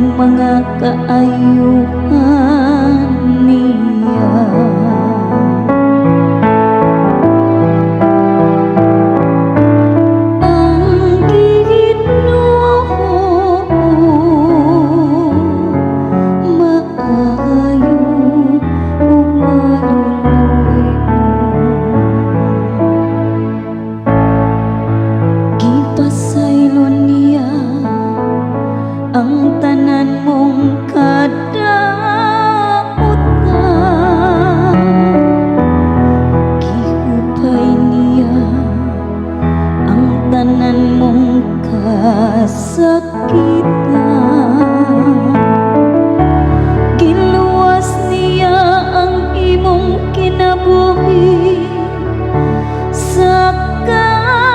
Mga kaayuhan niya. Ang Ginoo maayo ug maluluy-on. Gipasaylo niya ang tanan mong kadautan. Gihupay niya ang tanan mong kasakitan. Giluwas niya ang imong kinabuhi sa kalaglagan.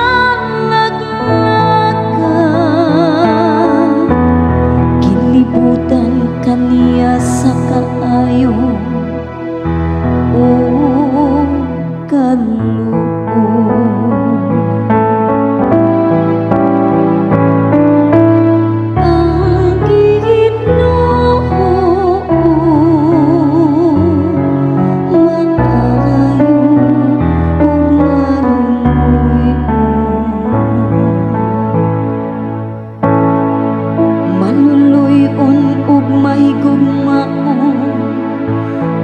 Gilibutan ka niya sa kaayo ug kaluoy. Ang Ginoo maayo ug maluluy-on. Maluluy-on ug mahigugmaon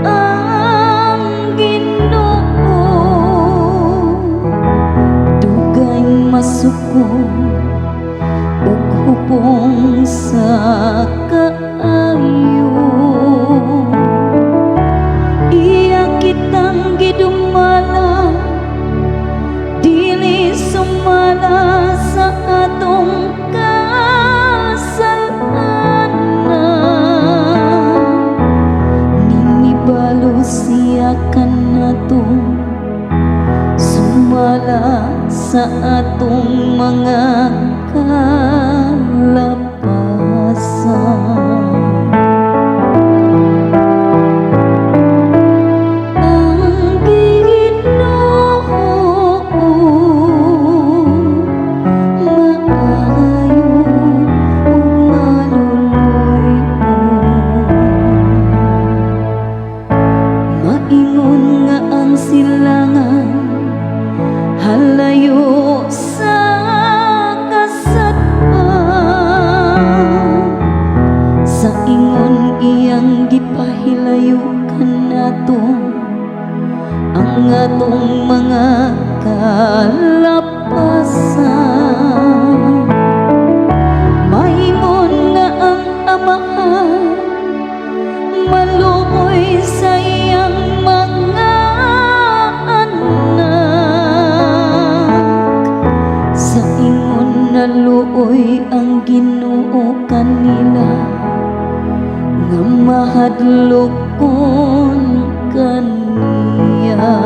ang Ginoo. Dugay masuko ug hupong sa kaayo. Iya kitang gidumala dili sumala sa atong kasalanan. Nimibalo siya kanato sumala sa atong mga kalapasan. Ang Ginoo maayo ug maluluy-on. Maingon nga ang silangan halayo sa kasadpan, sa ingon iyang gipahilayo kanato ang atong mga kalapasan. Maingon nga ang Amahan maluoy sa iyang mga anak, sa ingon naluoy ang Ginoo kanila nga mahadlokon kaniya.